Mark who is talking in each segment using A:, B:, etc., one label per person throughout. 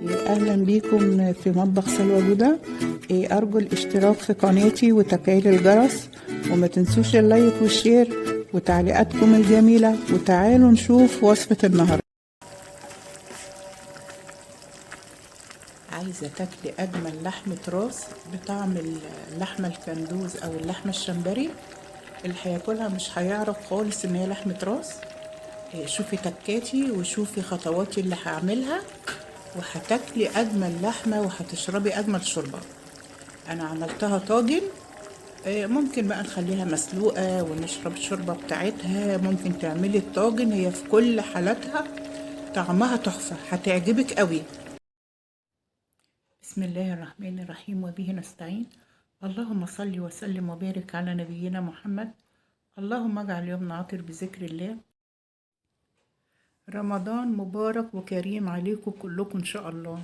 A: أهلا بيكم في مطبخ سلوى جودة. أرجو الاشتراك في قناتي وتفعيل الجرس، وما تنسوش ال like وال share وتعليقاتكم الجميلة. وتعالوا نشوف وصفة النهاردة. عايزة تاكلي أجمل لحمة راس بطعم اللحمة الكندوز أو اللحمة الشمبري، اللي هياكلها مش هيعرف خالص إن هي لحمة راس. شوفي تكاتي وشوفي خطواتي اللي هعملها، وهتاكلي اجمل لحمه وهتشربي اجمل شوربة. انا عملتها طاجن، ممكن بقى نخليها مسلوقة ونشرب الشوربة بتاعتها، ممكن تعملي الطاجن، هي في كل حالاتها طعمها تحفة، هتعجبك قوي. بسم الله الرحمن الرحيم وبه نستعين. اللهم صل وسلم وبارك على نبينا محمد. اللهم اجعل يومنا عطر بذكر الله. رمضان مبارك وكريم عليكم كلكم ان شاء الله.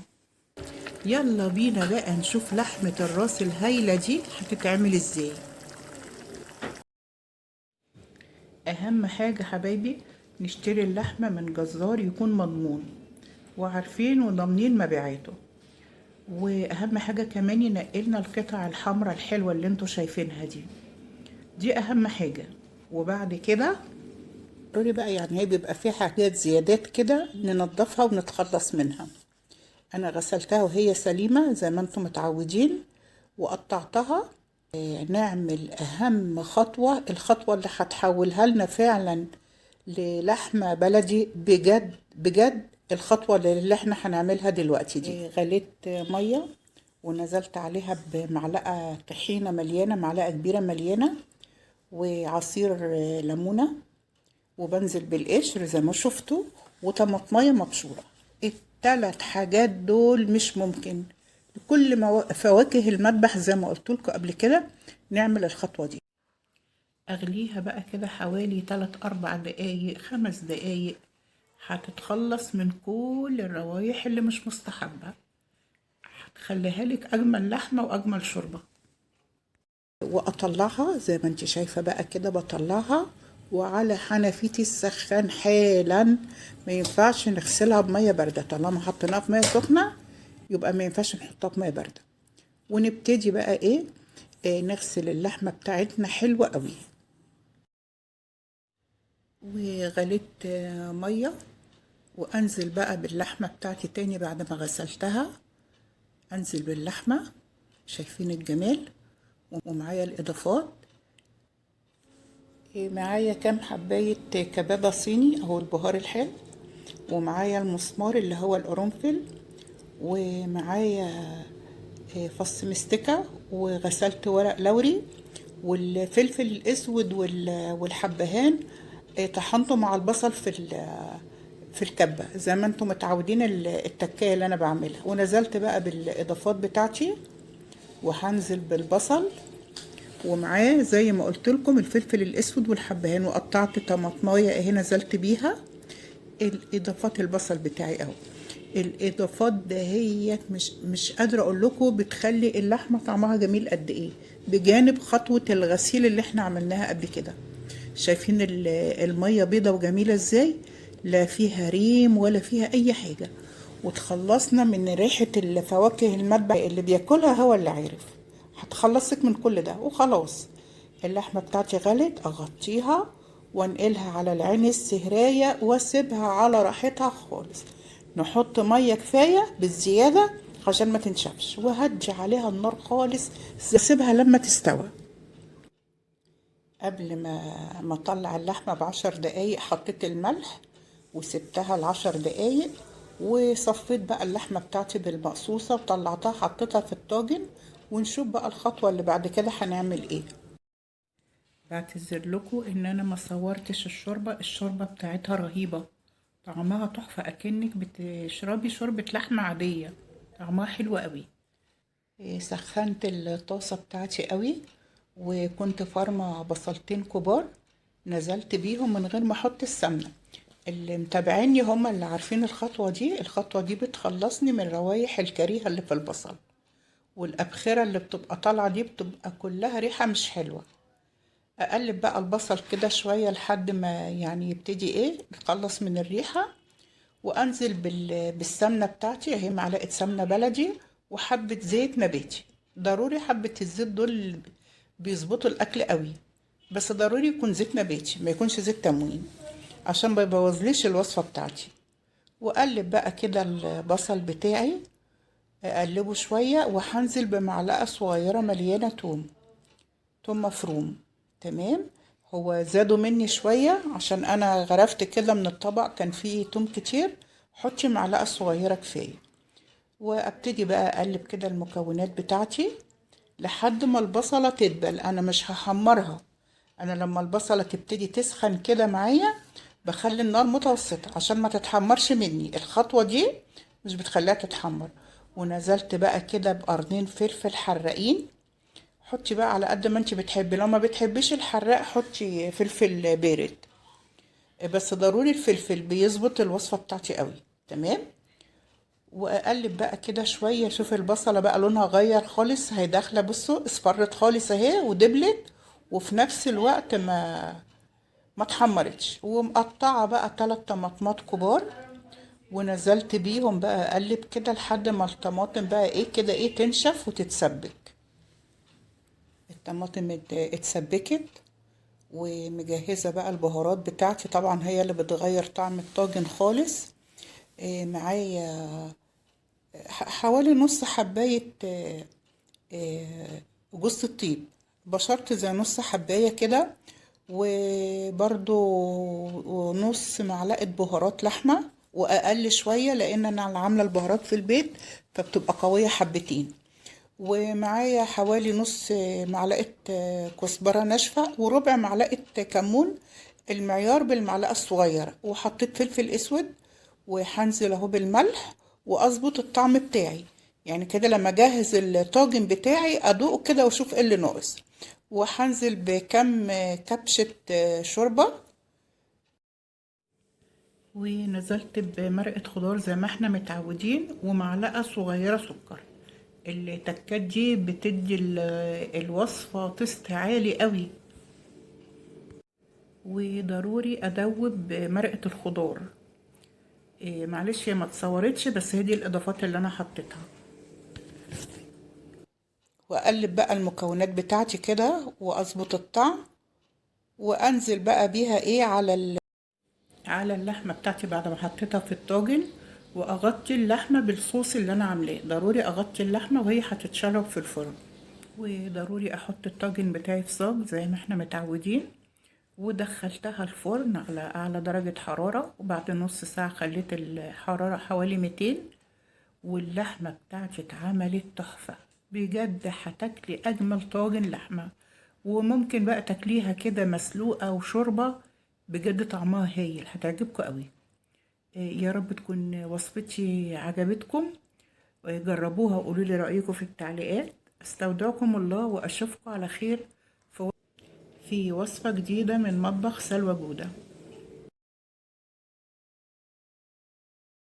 A: يلا بينا بقى نشوف لحمة الراس الهايلة دي هتتعمل ازاي. اهم حاجة حبايبي نشتري اللحمة من جزار يكون مضمون وعارفين وضامنين مبيعاته، واهم حاجة كمان ينقلنا القطع الحمراء الحلوة اللي انتوا شايفينها دي اهم حاجة. وبعد كده قولي بقى، يعني هي بيبقى في حاجات زيادات كده ننضفها ونتخلص منها. انا غسلتها وهي سليمة زي ما انتم متعودين وقطعتها. نعمل اهم خطوة، الخطوة اللي هتحولها لنا فعلا للحمة بلدي بجد بجد، الخطوة اللي احنا هنعملها دلوقتي دي. غليت مية ونزلت عليها بمعلقة طحينة مليانة، معلقة كبيرة مليانة، وعصير ليمونة، وبنزل بالقشر زي ما شفتوا، وطماطمية مبشورة. التلات حاجات دول مش ممكن، كل فواكه المذبح زي ما قلت لكم قبل كده نعمل الخطوة دي. اغليها بقى كده حوالي 3-4 دقايق، 5 دقايق، هتتخلص من كل الروايح اللي مش مستحبة، هتخليها لك اجمل لحمة واجمل شوربة. واطلعها زي ما انت شايفة بقى كده، بطلعها وعلى حنفيتي السخان حالا. ما ينفعش نغسلها بميه باردة، طالما حطيناها في مية سخنة يبقى ما ينفعش نحطها في مية باردة. ونبتدي بقى ايه نغسل اللحمة بتاعتنا حلوة قوي. وغليت مية، وانزل بقى باللحمه بتاعتي تاني بعد ما غسلتها. انزل باللحمه، شايفين الجمال، ومعايا الاضافات. معايا كام حباية كبابة صيني اهو البهار الحلو، ومعايا المسمار اللي هو القرنفل، ومعايا فص مستكة، وغسلت ورق لوري، والفلفل الاسود والحبهان طحنته مع البصل في الكبة زي ما انتم متعودين التكاية اللي انا بعملها. ونزلت بقى بالاضافات بتاعتي، وهنزل بالبصل، ومعاه زي ما قلت لكم الفلفل الاسود والحبهان، وقطعت طماطمايه اهي نزلت بيها. الاضافات البصل بتاعي اهو، الاضافات دهيت مش قادرة اقول لكم بتخلي اللحمة طعمها جميل قد ايه، بجانب خطوة الغسيل اللي احنا عملناها قبل كده. شايفين المية بيضة وجميلة ازاي، لا فيها ريم ولا فيها اي حاجة. وتخلصنا من ريحه الفواكه المذبح اللي بياكلها هو اللي عارف، هتخلصك من كل ده. وخلاص اللحمة بتاعتي غلت، اغطيها وانقلها على العين السهراية واسيبها على راحتها خالص. نحط مية كفاية بالزيادة عشان ما تنشفش، وهدي عليها النار خالص، اسيبها لما تستوى. قبل ما اطلع اللحمة ب10 دقايق حطيت الملح وسبتها ل10 دقايق، وصفيت بقى اللحمة بتاعتي بالمقصوصة وطلعتها حطيتها في الطاجن. ونشوف بقى الخطوة اللي بعد كده هنعمل ايه. بعتذر لكم ان انا ما صورتش الشوربة، الشوربة بتاعتها رهيبة، طعمها تحفة، اكنك بتشربي شوربة لحمة عادية، طعمها حلو قوي. سخنت الطاسة بتاعتي قوي، وكنت فارمة بصلتين كبار نزلت بيهم من غير ما احط السمنة. اللي متابعيني هم اللي عارفين الخطوة دي، الخطوة دي بتخلصني من روايح الكريهة اللي في البصل، والأبخرة اللي بتبقى طالعة دي بتبقى كلها ريحة مش حلوة. أقلب بقى البصل كده شوية لحد ما يعني يبتدي إيه يتخلص من الريحة، وانزل بالسمنه بتاعتي اهي، معلقه سمنه بلدي وحبه زيت نباتي. ضروري حبه الزيت دول بيظبطوا الاكل قوي، بس ضروري يكون زيت نباتي ما يكونش زيت تموين عشان ما يبوظليش الوصفة بتاعتي. واقلب بقى كده البصل بتاعي، اقلبه شوية، وهنزل بمعلقه صغيرة مليانة توم، توم مفروم. تمام، هو زادوا مني شوية عشان انا غرفت كده من الطبق كان فيه توم كتير، حطي معلقه صغيرة كفاية. وابتدي بقى اقلب كده المكونات بتاعتي لحد ما البصله تدبل. انا مش هحمرها، انا لما البصله تبتدي تسخن كده معايا بخلي النار متوسطه عشان ما تتحمرش مني، الخطوة دي مش بتخليها تتحمر. ونزلت بقى كده بقرنين فلفل حراقين، حطي بقى على قد ما انت بتحبي، لو ما بتحبيش الحراق حطي فلفل بارد، بس ضروري الفلفل بيظبط الوصفة بتاعتي قوي. تمام، واقلب بقى كده شوية. شوف البصله بقى لونها غير خالص، هي داخله بصوا اصفرت خالص اهي ودبلت، وفي نفس الوقت ما اتحمرتش. ومقطعه بقى 3 طماطمات كبار ونزلت بيهم بقى، اقلب كده لحد ما الطماطم بقى ايه كده ايه تنشف وتتسبك. الطماطم اتسبكت. ومجهزه بقى البهارات بتاعتي، طبعا هي اللي بتغير طعم الطاجن خالص. معايا حوالي نص حبايه، جوز الطيب، بشرت زي نص حبايه كده، وبرضو نص معلقه بهارات لحمه واقل شوية لان انا عامله البهارات في البيت فبتبقى قوية حبتين. ومعايا حوالي نص معلقه كزبره ناشفة وربع معلقه كمون، المعيار بالمعلقه الصغيرة، وحطيت فلفل اسود، وهنزل اهو بالملح واظبط الطعم بتاعي. يعني كده لما اجهز الطاجن بتاعي ادوقه كده واشوف ايه اللي ناقص. وهنزل بكم كبشة شوربة، ونزلت بمرقة خضار زي ما احنا متعودين، ومعلقة صغيرة سكر. التكات دي بتدي الوصفة taste عالي قوي. وضروري ادوب مرقة الخضار. معلش هي ما اتصورتش، بس هي دي الاضافات اللي انا حطيتها. واقلب بقى المكونات بتاعتي كده واظبط الطعم، وانزل بقى بيها ايه على اللحمة بتاعتي بعد ما حطيتها في الطاجن. واغطي اللحمة بالصوص اللي انا عاملاه، ضروري اغطي اللحمة وهي هتتشرب في الفرن. وضروري احط الطاجن بتاعي في صاج زي ما احنا متعودين. ودخلتها الفرن على اعلى درجه حرارة، وبعد نص ساعة خليت الحرارة حوالي 200، واللحمة بتاعتي اتعملت تحفة بجد. هتاكلي اجمل طاجن لحمه، وممكن بقى تاكليها كده مسلوقة وشوربه، بجد طعمها هايل، هتعجبكم قوي. يا رب تكون وصفتي عجبتكم، جربوها وقولوا لي رايكم في التعليقات. استودعكم الله واشوفكم على خير في وصفه جديدة من مطبخ سلوى جوده.